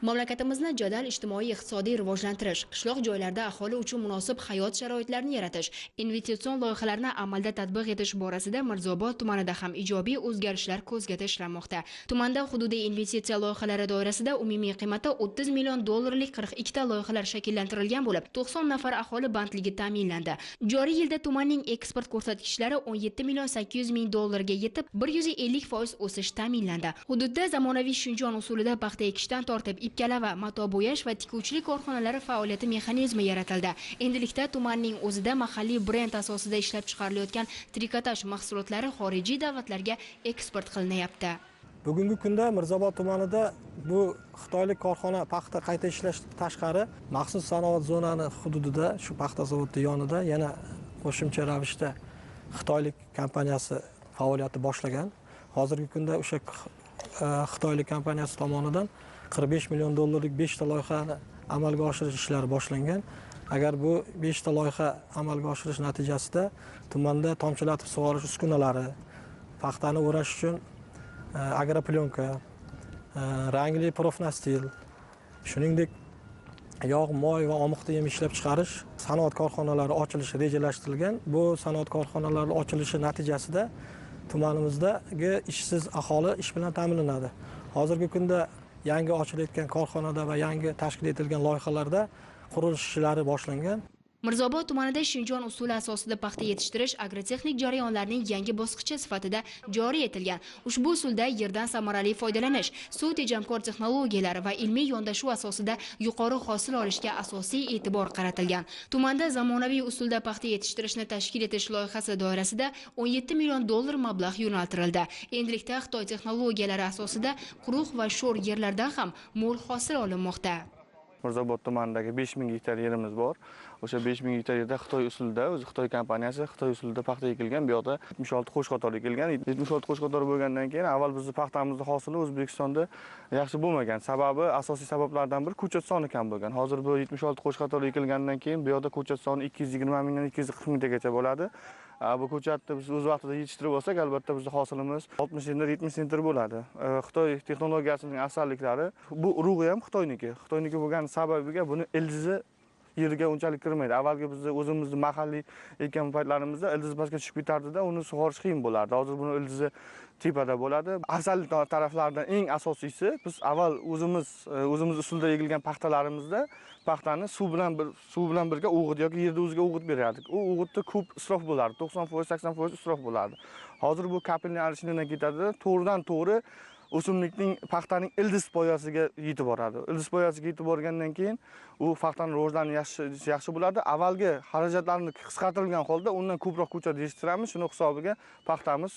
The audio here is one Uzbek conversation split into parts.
Mamlakatimizni jadal ijtimoiy iqtisodiy rivojlantirish, qishloq joylarda aholi uchun munosib hayot sharoitlarini yaratish, investitsion loyihalarni amalda tatbiq etish borasida Mirzaobod tumanida ham ijobiy o'zgarishlar ko'zga tashlanmoqda. Tumanda hududiy investitsiya loyihalari doirasida umumiy qiymati 30 million dollarlik 42 ta loyihalar shakllantirilgan bo'lib, 90 nafar aholi bandligi ta'minlandi. Joriy yilda tumanning eksport ko'rsatkichlari 17 million 800 ming dollarga yetib, 150% o'sish ta'minlandi. Hududda zamonaviy Shinjon usulida paxta ekishdan tortib ipkalava, mato bo'yash va tikuvchilik korxonalari faoliyati mexanizmi yaratildi. Endilikda tumanning o'zida mahalliy brend asosida ishlab chiqarilayotgan trikotaj mahsulotlari xorijiy davlatlarga eksport qilinyapti. Bugungi kunda Mirzaobod tumanida bu xitoylik korxona paxta qayta ishlash tashqari maxsus sanoat zonani hududida, shu paxta zavodi yonida yana qo'shimcha ravishda xitoylik kompaniyasi faoliyati boshlagan. Hozirgi kunda o'sha xitoylik kompaniyasi tomonidan 45 million dollarlik 5 ta loyihani amalga oshirish ishlari boshlangan. Agar bu 5 ta loyiha amalga oshirish natijasida tumanda tomchilatib sug'orish uskunalari, paxtani o'rash uchun agroplyonka, rangli profnastil, shuningdek yog', moy va omiqta yem ishlab chiqarish sanoat korxonalari ochilishi rejalashtirilgan. Bu sanoat korxonalari ochilishi natijasida tumanimizdagi ishsiz aholi ish bilan ta'minlanadi. Hozirgi kunda yangi ochilayotgan korxonada va yangi tashkil etilgan loyihalarda qurilish ishlari boshlangan. Mirzaobod tumanida Shinjon usuli asosida paxta yetishtirish agrotexnik jarayonlarning yangi bosqichi sifatida joriy etilgan. Ushbu usulda yerdan samarali foydalanish, suv tejamkor texnologiyalari va ilmiy yondashuv asosida yuqori hosil olishga asosiy e'tibor qaratilgan. Tumanda zamonaviy usulda paxta yetishtirishni tashkil etish loyihasi doirasida 17 million dollar mablag' yo'naltirildi. Endilikda Xitoy texnologiyalari asosida quruq va sho'r yerlardan ham mo'l hosil olinmoqda. Mirzaobod tumanidagi 5000 gektar yerimiz bor. O'sha 5000 gektar yerda Xitoy usulida, o'zi Xitoy kompaniyasi Xitoy usulida paxta ekilgan. Bu yoqda 76 qo'sh qator ekilgan. 76 qo'sh qator bo'lgandan keyin avval bizni paxtamizni hosili O'zbekistonda yaxshi bo'lmagan. Sababi, asosiy sabablardan biri ko'chat soni kam bo'lgan. Hozir bu 76 qo'sh qator ekilgandan keyin bu yoqda ko'chat soni 220 mingdan 240 mingtagacha bo'ladi. Bu ko'chatni biz o'z vaqtida yetishtirib olsak, albatta bizning hosilimiz 60 sentner, 70 sentner bo'ladi. Xitoy texnologiyasining afzalliklari, bu urug'i ham Xitoyniki. Xitoyniki bo'lgani sababiga buni ildizi yerga unchalik kirmaydi. Avvalgi bizni o'zimizni mahalliy ekkan paytlarimizda ildiz pastga tushib ketardida, uni sug'orish qiyin bo'lardi. Hozir buni ildizi tepada bo'ladi. Afzallik taraflaridan eng asosiysi, biz avval o'zimiz usulda egilgan paxtalarimizda paxtani suv bilan birga o'g'it yoki yerda o'ziga o'g'it berardik. U o'g'itda ko'p isrof bo'lardi. 90%, 80% isrof bo'lardi. Hozir bu kapelni arishinidan ketadi, to'g'ridan to'g'ri o'simlikning paxtaning ildiz poyasiga yetib boradi. Ildiz poyasiga yetib borgandan keyin u paxtaning rivojlanishi yaxshi bo'ladi. Avvalgi xarajatlarni qisqartirilgan holda undan ko'proq ko'chat yetishtiramiz. Shuni hisobiga paxtamiz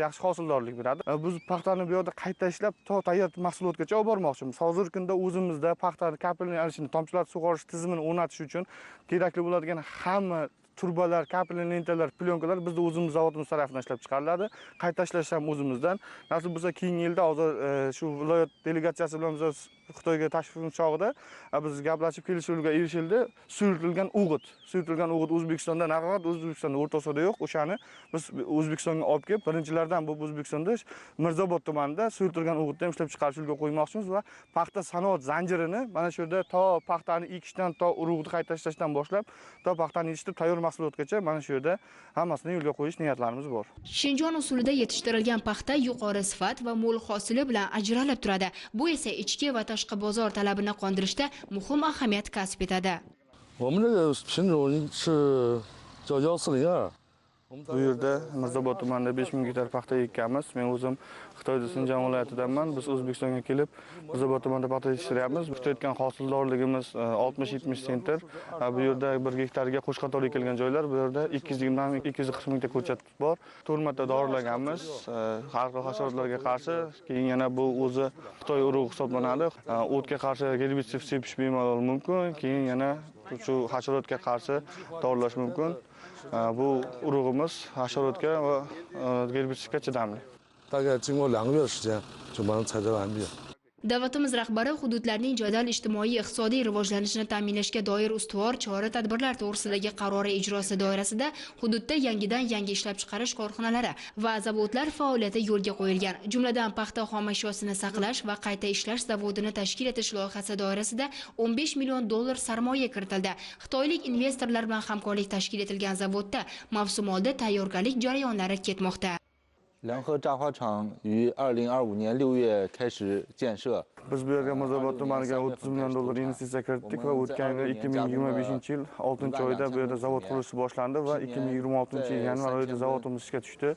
yaxshi hosildorlik beradi. Biz paxtani bu yerda qayta ishlab to tayyor mahsulotgacha olib bormoqchimiz. Hozirgi kunda o'zimizda paxtani kapelni arishini tomchilatib sug'orish tizimini o'rnatish uchun kerakli bo'ladigan hamma turbalar, kapelli lentalar, plyonkalar bizda o'zimiz zavodimiz tarafidan ishlab chiqariladi. Qayta ishlash ham o'zimizdan. Nasib bo'lsa keyingi yilda hozir shu viloyat delegatsiyasi bilan biz Xitoyga tashrifimiz chog'ida biz gaplashib kelishuvga erishildi. Suyultirilgan o'g'it, suyultirilgan o'g'it O'zbekistonda, nafaqat O'zbekistonda, O'rta Osiyoda yo'q. O'shani biz O'zbekistonga olib kelib, birinchilardan bo'lib O'zbekistonda Mirzaobod tumanida suyultirilgan o'g'itni ham ishlab chiqarish yo'lga qo'ymoqchimiz va paxta sanoat zanjirini mana shu yerda to paxtani ekishdan to urug'ni qayta ishlashdan boshlab to paxtani yetishtirib tayyor mahsulotgacha mana shu yerda hammasini yo'lga qo'yish niyatlarimiz bor. Shinjon usulida yetishtirilgan paxta yuqori sifat va mo'l hosili bilan ajralib turadi. Bu esa ichki va tashqi bozor talabini qondirishda muhim ahamiyat kasb etadi. Bu yerda Mirzaobod tumanida 5000 gektar paxta ekkanmiz. Men o'zim Xitoyda Sinjan viloyatidanman. Biz O'zbekistonga kelib Mirzaobod tumanida paxta yetishtiryapmiz. Kutayotgan hosildorligimiz 60-70 sentr. Bu yerda 1 gektarga qo'sh qator ekilgan joylar, bu yerda 220-240 mingta ko'chat bor. 4 marta dorilaganmiz har xil hasharotlarga qarshi. Keyin yana bu o'zi Xitoy urug'i hisoblanadi. O'tga qarshi gerbitsid sepish bemalol mumkin. Keyin yana shu hasharotga qarshi dorilash mumkin. Bu urug'imiz hasharotga va gerbitsidga chidamli. Davlatimiz rahbari hududlarning jadal ijtimoiy-iqtisodiy rivojlanishini ta'minlashga doir ustuvor chora-tadbirlar to'g'risidagi qarori ijrosi doirasida hududda yangidan yangi ishlab chiqarish korxonalari va zavodlar faoliyati yo'lga qo'yilgan. Jumladan, paxta xomashyosini saqlash va qayta ishlash zavodini tashkil etish loyihasi doirasida 15 million dollar sarmoya kiritildi. Xitoylik investorlar bilan hamkorlik tashkil etilgan zavodda mavsumoldi tayyorgarlik jarayonlari ketmoqda. 梁河榨花厂于2025年6月开始建设。 Biz bu yerga Mirzaobod tumaniga 30 million dollar investitsiya kiritdik va o'tgan yil 2025-yil 6-oyda bu yerda zavod qurilishi boshlandi va 2026-yil yanvar oyida zavodimiz ishga tushdi.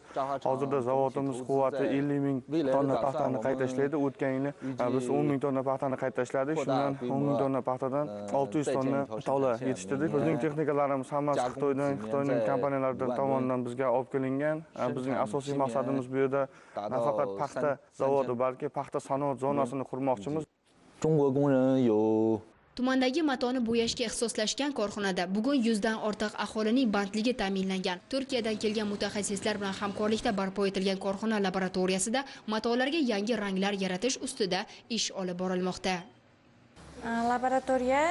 Hozirda zavodimiz quvvati 50 ming tonna paxtani qayta ishlaydi. O'tgan yili biz 10 ming tonna paxtani qayta ishladik. Shundan 10 ming tonna paxtadan 600 tonna tola yetishtirdik. Bizning texnikalarimiz hammasi Xitoydan, Xitoyning kompaniyalaridan tomonidan bizga olib kelingan. Bizning asosiy maqsadimiz bu yerda nafaqat paxta zavodi, balki paxta sanoat zonasini qurmoqchimiz. Tumandagi matoni bo'yashga ixtisoslashgan korxonada bugun 100 dan ortiq aholining bandligi ta'minlangan. Turkiyadan kelgan mutaxassislar bilan hamkorlikda barpo etilgan korxona laboratoriyasida matolarga yangi ranglar yaratish ustida ish olib borilmoqda. Laboratoriya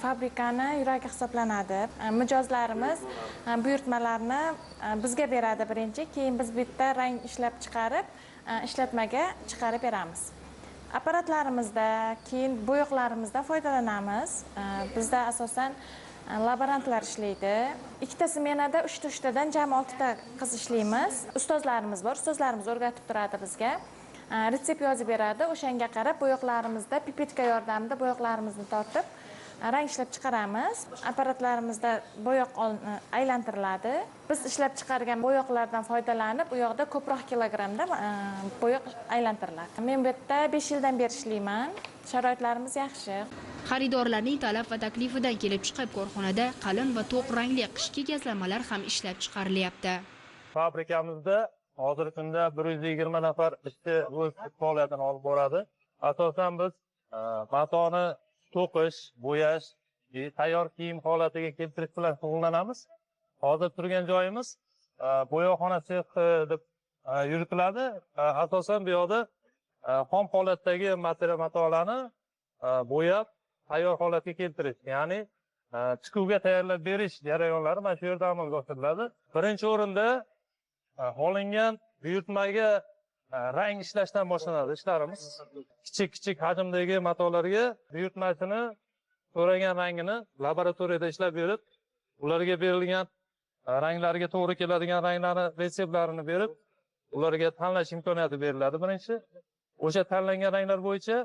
fabrikani yuragi hisoblanadi. Mijozlarimiz buyurtmalarni bizga beradi birinchi, keyin biz bu yerda rang ishlab chiqarib, ishlatmaga chiqarib beramiz. Apparatlarimizda, keyin bo'yoqlarimizda foydalanamiz. Bizda asosan laborantlar ishlaydi. Ikkita smenada 3-3tadan jami 6 ta qiz ishlaymiz. Ustozlarimiz bor, ustozlarimiz o'rgatib turadi bizga. Retsept yozib beradi, o'shanga qarab bo'yoqlarimizda pipetka yordamida bo'yoqlarimizni tortib rang ishlab chiqaramiz. Apparatlarimizda bo'yoq aylantiriladi. Biz ishlab chiqargan bo'yoqlardan foydalanib, u yoqda ko'proq kilogrammda bo'yoq aylantiriladi. Men bu yerda 5 yildan beri ishlayman. Sharoitlarimiz yaxshi. Xaridorlarning talab va taklifidan kelib chiqib, korxonada qalin va to'q rangli qishki gazlamalar ham ishlab chiqarilyapti. Fabrikamizda hozirgi kunda 120 nafar ishchi o'z faoliyatini olib boradi. Asosan biz matoni to'qish, bo'yash, tayyor kiyim holatiga keltirish bilan shug'ullanamiz. Hozir turgan joyimiz bo'yoqxona sexi deb yuritiladi. Asosan bu yoqda xom holatdagi matolarni bo'yab tayyor holatga keltirish, ya'ni tikuvga tayyorlab berish jarayonlari mana shu yerda amalga oshiriladi. Birinchi o'rinda olingan buyurtmaga rang ishlashdan boshlanadi ishlarimiz. Kichik-kichik hajmdagi matolarga buyurtmachini so'ragan rangini laboratoriyada ishlab berib, ularga berilgan ranglarga to'g'ri keladigan ranglarni retseptlarini berib, ularga tanlash imkoniyati beriladi birinchi. O'sha tanlangan ranglar bo'yicha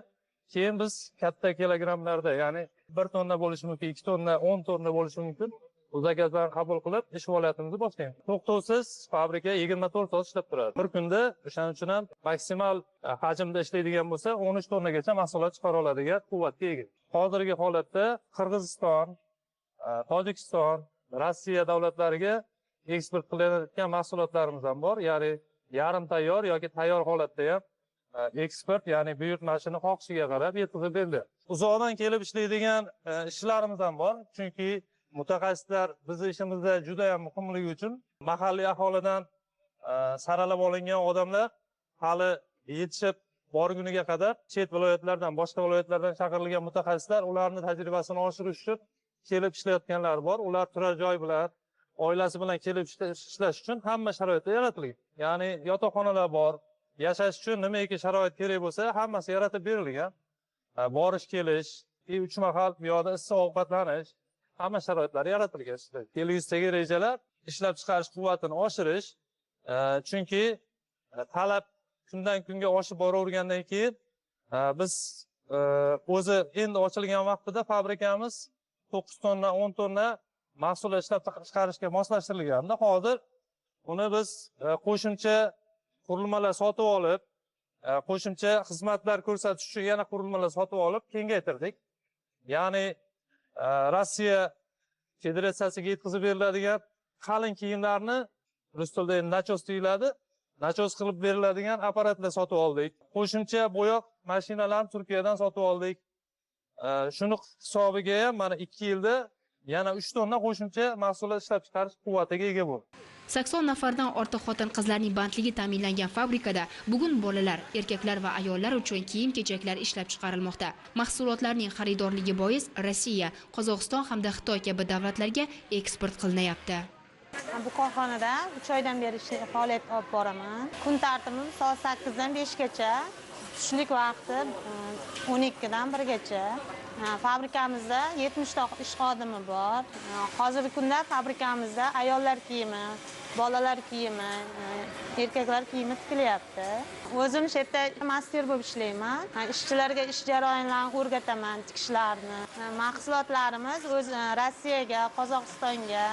keyin biz katta kilogrammlarda, ya'ni 1 tonna bo'lishi mumkin, 2 tonna, 10 tonna bo'lishi mumkin. Bu zakazlarni qabul qilib, ish faoliyatimizni boshlaymiz. To'xtovsiz fabrika 24 soat ishlab turadi. Bir kunda o'shaning uchun ham maksimal hajmda ishlaydigan bo'lsa, 13 tonnagacha mahsulot chiqara oladigan quvvatga ega. Hozirgi holatda Qirg'iziston, Tojikiston, Rossiya davlatlariga eksport qilinayotgan mahsulotlarimiz ham bor. Ya'ni yarim tayyor yoki tayyor holatda ham eksport, ya'ni buyurtmachini xohishiga qarab yetkazib beriladi. Uzoqdan kelib ishlaydigan ishlarimiz ham bor, chunki mutaxassislar bizni ishimizda juda ham muhimligi uchun mahalliy aholidan saralab olingan odamlar hali yetishib borguniga qadar chet viloyatlardan, boshqa viloyatlardan chaqirilgan mutaxassislar ularni tajribasini oshirish uchun kelib ishlayotganlar bor. Ular turar joy bilan, oilasi bilan kelib ishlash uchun hamma sharoitlar yaratilgan. Ya'ni yotoqxonalar bor, yashash uchun nimaiki sharoit kerak bo'lsa, hammasi yaratib berilgan. Borish kelish, 3 mahal bu yoqda issiq ovqatlanish, hamma sharoitlar yaratilgan. Kelgusidagi rejalar ishlab chiqarish quvvatini oshirish, chunki talab kundan kunga oshib boravergandan keyin biz o'zi endi ochilgan vaqtida fabrikamiz 9 tonna, 10 tonna mahsulot ishlab chiqarishga moslashtirilganda, hozir uni biz qo'shimcha qurilmalar sotib olib, qo'shimcha xizmatlar ko'rsatish uchun yana qurilmalar sotib olib kengaytirdik. Ya'ni Rossiya Federatsiyasiga yetkazib beriladigan qalin kiyimlarni rus tilida endi nachos deyiladi, nachos qilib beriladigan apparatlar sotib oldik. Qo'shimcha bo'yoq mashinalarini Turkiyadan sotib oldik. Shuni hisobiga ham mana 2 yilda yana 3 tonna qo'shimcha mahsulot ishlab chiqarish quvvatiga ega bo'ldi. 80 nafardan ortiq xotin-qizlarning bandligi ta'minlangan fabrikada bugun bolalar, erkaklar va ayollar uchun kiyim-kechaklar ishlab chiqarilmoqda. Mahsulotlarning xaridorligi bois Rossiya, Qozog'iston hamda Xitoy kabi davlatlarga eksport qilinyapti. Bu korxonada 3 oydan beri faoliyat olib boraman. Kun tartibim soat 8 dan 5 gacha, tushlik vaqti 12 dan 1 gacha. Fabrikamizda 70 ta ish xodimi bor. Hozirgi kunda fabrikamizda ayollar kiyimi, bolalar kiyimi, erkaklar kiyimi tikilyapti. O'zim shu yerda master bo'lib ishlayman. Ishchilarga ish jarayonlarini o'rgataman, tikishlarni. Mahsulotlarimiz o'z Rossiyaga, Qozog'istonga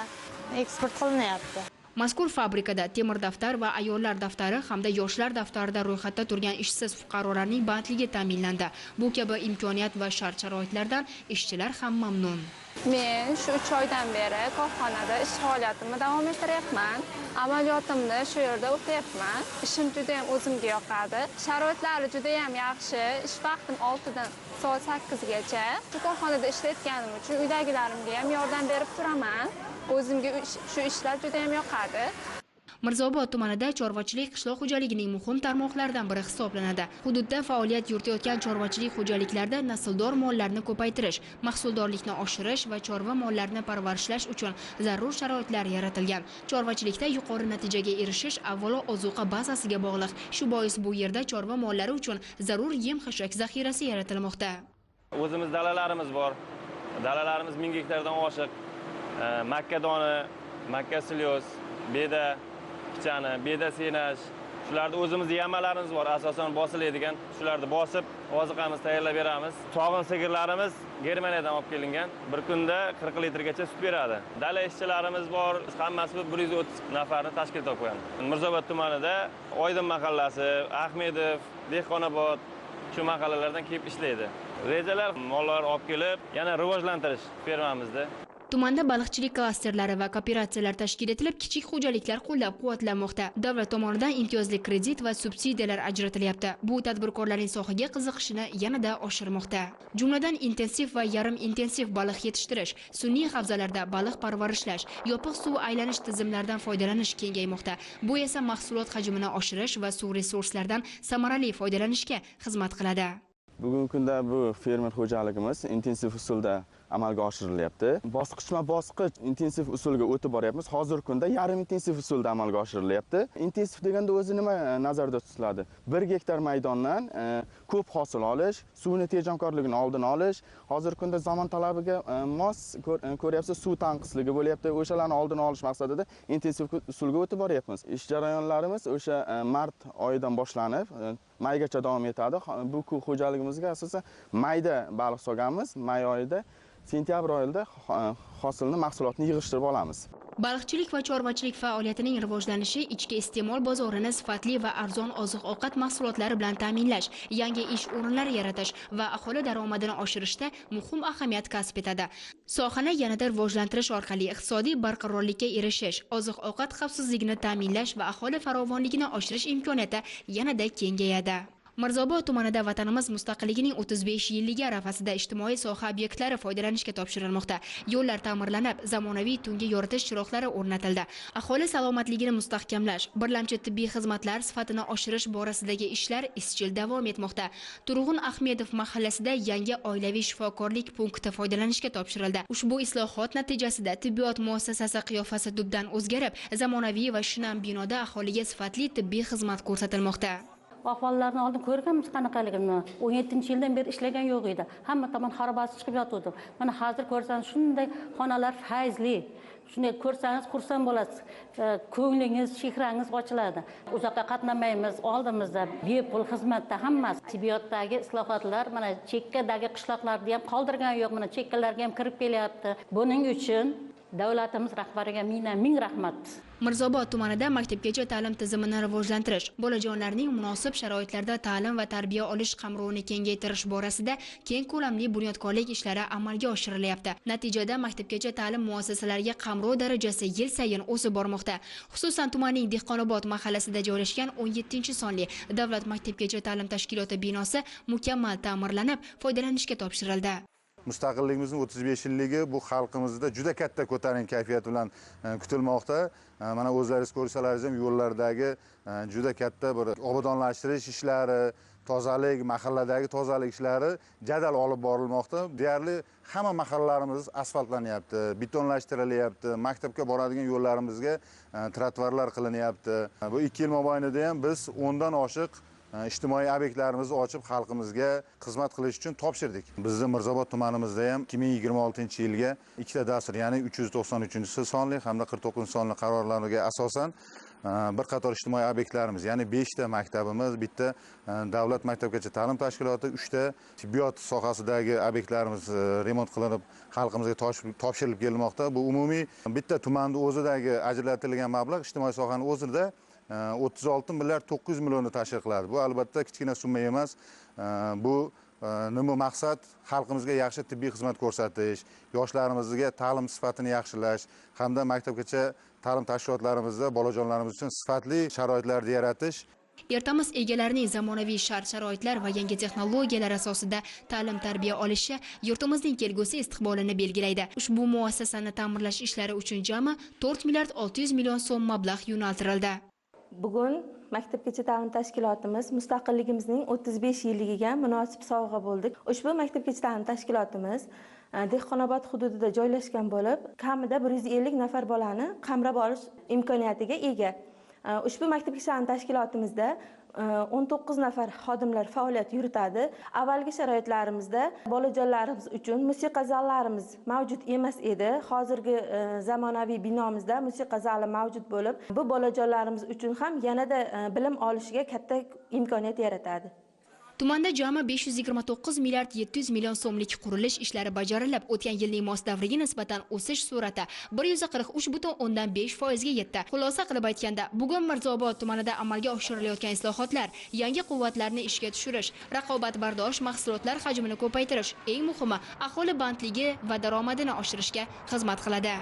eksport qilinyapti. Mazkur fabrikada temir daftar va ayollar daftari hamda yoshlar daftarida ro'yxatda turgan ishsiz fuqarolarning bandligi ta'minlandi. Bu kabi imkoniyat va shart-sharoitlardan ishchilar ham mamnun. Men shu 3 oydan beri korxonada ish faoliyatimni davom ettiryapman. Amaliyotimni shu yerda o'tayapman. Ishim juda ham o'zimga yoqadi. Sharoitlari juda ham yaxshi. Ish vaqtim 6 dan soat 8 gacha. Shu korxonada ishlayotganim uchun uydagilarimga ham yordam berib turaman. O'zimga shu ishlar juda ham yoqadi. Mirzaobod tumanida chorvachilik qishloq xo'jaligining muhim tarmoqlaridan biri hisoblanadi. Hududda faoliyat yuritayotgan chorvachilik xo'jaliklarida nasldor mollarni ko'paytirish, mahsuldorlikni oshirish va chorva mollarini parvarishlash uchun zarur sharoitlar yaratilgan. Chorvachilikda yuqori natijaga erishish avvalo ozuqa bazasiga bog'liq. Shu bois bu yerda chorva mollari uchun zarur yem-xashak zaxirasi yaratilmoqda. O'zimiz dalalarimiz bor. Dalalarimiz 1000 gektardan oshiq. Makka doni, makka silyoz, beda pichani, beda senash, shularni o'zimizni yamalarimiz bor, asosan bosiladigan, shularni bosib oziqamiz tayyorlab beramiz. Sog'in sigirlarimiz Germaniyadan olib kelingan. Bir kunda 40 litrgacha sut beradi. Dala ishchilarimiz bor, hammasi 130 nafarni tashkil topgan. Mirzaobod tumanida Oydin mahallasi, Ahmedov, Dehqonobod shu mahallalardan kelib ishlaydi. Rejalar mollar olib kelib, yana rivojlantirish fermamizni. Tumanda baliqchilik klasterlari va kooperatsiyalar tashkil etilib, kichik xo'jaliklar qo'llab-quvvatlanmoqda. Davlat tomonidan imtiyozli kredit va subsidiyalar ajratilyapti. Bu tadbirkorlarning sohaga qiziqishini yanada oshirmoqda. Jumladan, intensiv va yarim intensiv baliq yetishtirish, sun'iy havzalarda baliq parvarishlash, yopiq suv aylanish tizimlaridan foydalanish kengaymoqda. Bu esa mahsulot hajmini oshirish va suv resurslaridan samarali foydalanishga xizmat qiladi. Bugungi kunda bu fermer xo'jaligimiz intensiv usulda amalga oshirilyapti. Bosqichma-bosqich intensiv usulga o'tib boryapmiz. Hozirgi kunda yarim intensiv usulda amalga oshirilyapti. Intensiv deganda o'zi nima nazarda tutiladi? 1 gektar maydondan ko'p hosil olish, suvni tejamkorligini oldini olish. Hozirgi kunda zamon talabiga mos ko'ryapsiz, suv tanqisligi bo'lyapti. O'shalarni oldini olish maqsadida intensiv usulga o'tib boryapmiz. Ish jarayonlarimiz o'sha mart oyidan boshlanib, maygacha davom etadi. Bu xo'jaligimizga asosan mayda baliq solganmiz. May oyida, sentyabr oyida hosilni, mahsulotni yig'ishtirib olamiz. Baliqchilik va chorvachilik faoliyatining rivojlanishi ichki iste'mol bozorini sifatli va arzon oziq-ovqat mahsulotlari bilan ta'minlash, yangi ish o'rinlari yaratish va aholi daromadini oshirishda muhim ahamiyat kasb etadi. Sohani yanada rivojlantirish orqali iqtisodiy barqarorlikka erishish, oziq-ovqat xavfsizligini ta'minlash va aholi farovonligini oshirish imkoniyati yanada kengayadi. Mirzaobod tumanida vatanimiz mustaqilligining 35 yilligi arafasida ijtimoiy soha obyektlari foydalanishga topshirilmoqda. Yo'llar ta'mirlanib, zamonaviy tungi yoritish chiroqlari o'rnatildi. Aholi salomatligini mustahkamlash, birlamchi tibbiy xizmatlar sifatini oshirish borasidagi ishlar izchil davom etmoqda. Turg'un Ahmedov mahallasida yangi oilaviy shifokorlik punkti foydalanishga topshirildi. Ushbu islohot natijasida tibbiyot muassasasi qiyofasi tubdan o'zgarib, zamonaviy va shinam binoda aholiga sifatli tibbiy xizmat ko'rsatilmoqda. Ahvollarni oldin ko'rganmiz qanaqaligini. 17-yildan beri ishlagan yo'q edi. Hamma tomon xarobasi chiqib yotuvdi. Mana hozir ko'rsangiz shunday xonalar fayzli. Shunday ko'rsangiz xursand bo'lasiz. Ko'nglingiz, chehrangiz ochiladi. Uzoqqa qatnamaymiz, oldimizda bepul xizmatda hammasi. Tibbiyotdagi islohotlar mana chekkadagi qishloqlarni ham qoldirgan yo'q, mana chekkalarga ham kirib kelyapti. Buning uchun davlatimiz rahbariga ming rahmat. Mirzaobod tumanida maktabgacha ta'lim tizimini rivojlantirish, bolajonlarning munosib sharoitlarda ta'lim va tarbiya olish qamrovini kengaytirish borasida keng ko'lamli bunyodkorlik ishlari amalga oshirilyapti. Natijada maktabgacha ta'lim muassasalariga qamrov darajasi yil sayin o'sib bormoqda. Xususan, tumanning Dehqonobod mahallasida joylashgan 17-sonli davlat maktabgacha ta'lim tashkiloti binosi mukammal ta'mirlanib, foydalanishga topshirildi. Mustaqilligimizning 35 yilligi bu xalqimizda juda katta ko'tarinki kayfiyat bilan kutilmoqda. Mana o'zlaringiz ko'rsalaringiz ham yo'llardagi juda katta bir obodonlashtirish ishlari, tozalik, mahalladagi tozalik ishlari jadal olib borilmoqda. Deyarli hamma mahallalarimiz asfaltlanyapti, betonlashtirilyapti, maktabga boradigan yo'llarimizga trotuarlar qilinyapti. Bu 2 yil mobaynida ham biz 10 dan oshiq ijtimoiy obyektlarimizni ochib xalqimizga xizmat qilish uchun topshirdik. Bizni Mirzobod tumanimizda ham 2026-yilga ikkita dastur, ya'ni 393-sonli hamda 49-sonli qarorlarga asosan bir qator ijtimoiy obyektlarimiz, ya'ni 5 ta maktabimiz, bitta davlat maktabgacha ta'lim tashkiloti, 3 ta tibbiyot sohasidagi obyektlarimiz remont qilinib xalqimizga topshirilib kelinmoqda. Bu umumiy bitta tumanning o'zidagi ajratilgan mablag' ijtimoiy sohaning o'zida 36 milliard 900 millionni tashkil qiladi. Bu albatta kichkina summa emas. Bu nima maqsad? Xalqimizga yaxshi tibbiy xizmat ko'rsatish, yoshlarimizga ta'lim sifatini yaxshilash hamda maktabgacha ta'lim tashkilotlarimizda bolajonlarimiz uchun sifatli sharoitlarni yaratish. Ertamiz egalarining zamonaviy shart-sharoitlar va yangi texnologiyalar asosida ta'lim-tarbiya olishi yurtimizning kelgusi istiqbolini belgilaydi. Ushbu muassasani ta'mirlash ishlari uchun jami 4 milliard 600 million so'm mablag' yo'naltirildi. Bugun maktabgacha ta'lim tashkilotimiz mustaqilligimizning 35 yilligiga munosib sovg'a bo'ldik. Ushbu maktabgacha ta'lim tashkilotimiz Dehqonobod hududida joylashgan bo'lib, kamida 150 nafar bolani qamrab olish imkoniyatiga ega. Ushbu maktabgacha ta'lim tashkilotimizda 19 nafar xodimlar faoliyat yuritadi. Avvalgi sharoitlarimizda bolajonlarimiz uchun musiqa zallarimiz mavjud emas edi. Hozirgi zamonaviy binomizda musiqa zali mavjud bo'lib, bu bolajonlarimiz uchun ham yanada bilim olishiga katta imkoniyat yaratadi. Tumanda jami 529 milliard 700 million so'mlik qurilish ishlari bajarilib, o'tgan yilning mos davriga nisbatan o'sish sur'ati 143,5% ga yetdi. Xulosa qilib aytganda, bugun Mirzobod tumanida amalga oshirilayotgan islohotlar, yangi quvvatlarni ishga tushirish, raqobatbardosh mahsulotlar hajmini ko'paytirish, eng muhimi, aholi bandligi va daromadini oshirishga xizmat qiladi.